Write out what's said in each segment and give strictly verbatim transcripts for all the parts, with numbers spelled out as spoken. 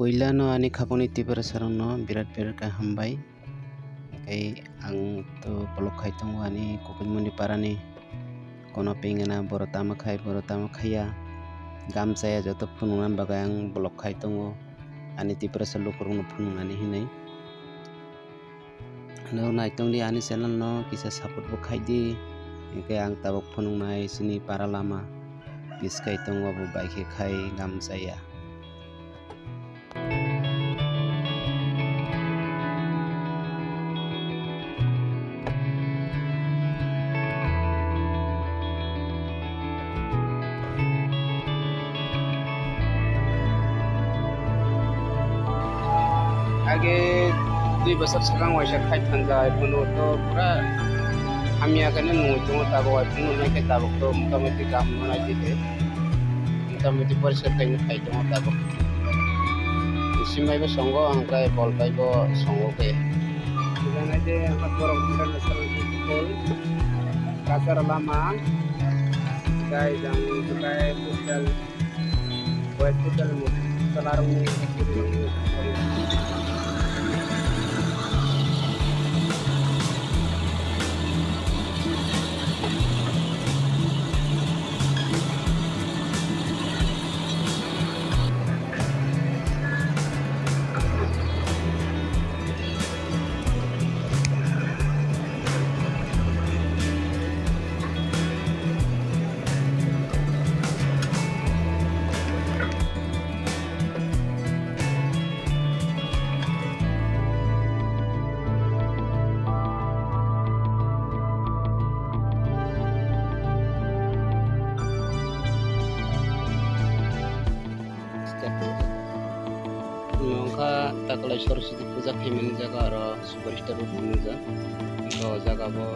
Puilano ani khapangni Tiprasarokno birat birat khe hambai. Tei ang to vlog khai tongo ani Kukulmuni parani kono pengena, boro tamo khai, boro tamo khaiya, gam chaya joto phunukna bagwi ang vlog khai tongo ani Tiprasa lukurokno phunuknani hinwi. Nwng naitongdi ani channel no kisa support bo khaidi, hinkhe ang tabuk phunuknai chini para lama piskai tongo, bo bai khe khai gam chaya. Age dui bosor swkang waisa khai thanjai, bono to pura hamya khe nungwi tongo, tabuk wai phunuknai khe tabuk to motamoti gam nai di khe. Motamoti poriskar khaina khai tongo tabuk. Bisingo bai bo songo, hwnkhai bol bai bo songo khe. Nai de, ang borok international school, Kachar lama, tei jang tei hostel, boys hostel, chwlarokni. Nongkha taklai Saraswati puja khaimani jaga aro superstar rok nukjak. O jaga bo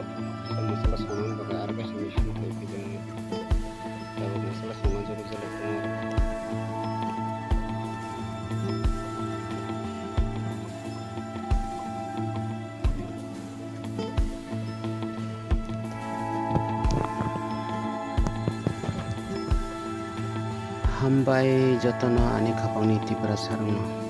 masala songmani bagwi aro kaisa machine tei pijak. Tabuk masala songna jora jora tongo. Hambai jotono ani khapangni Tiprasa rokno.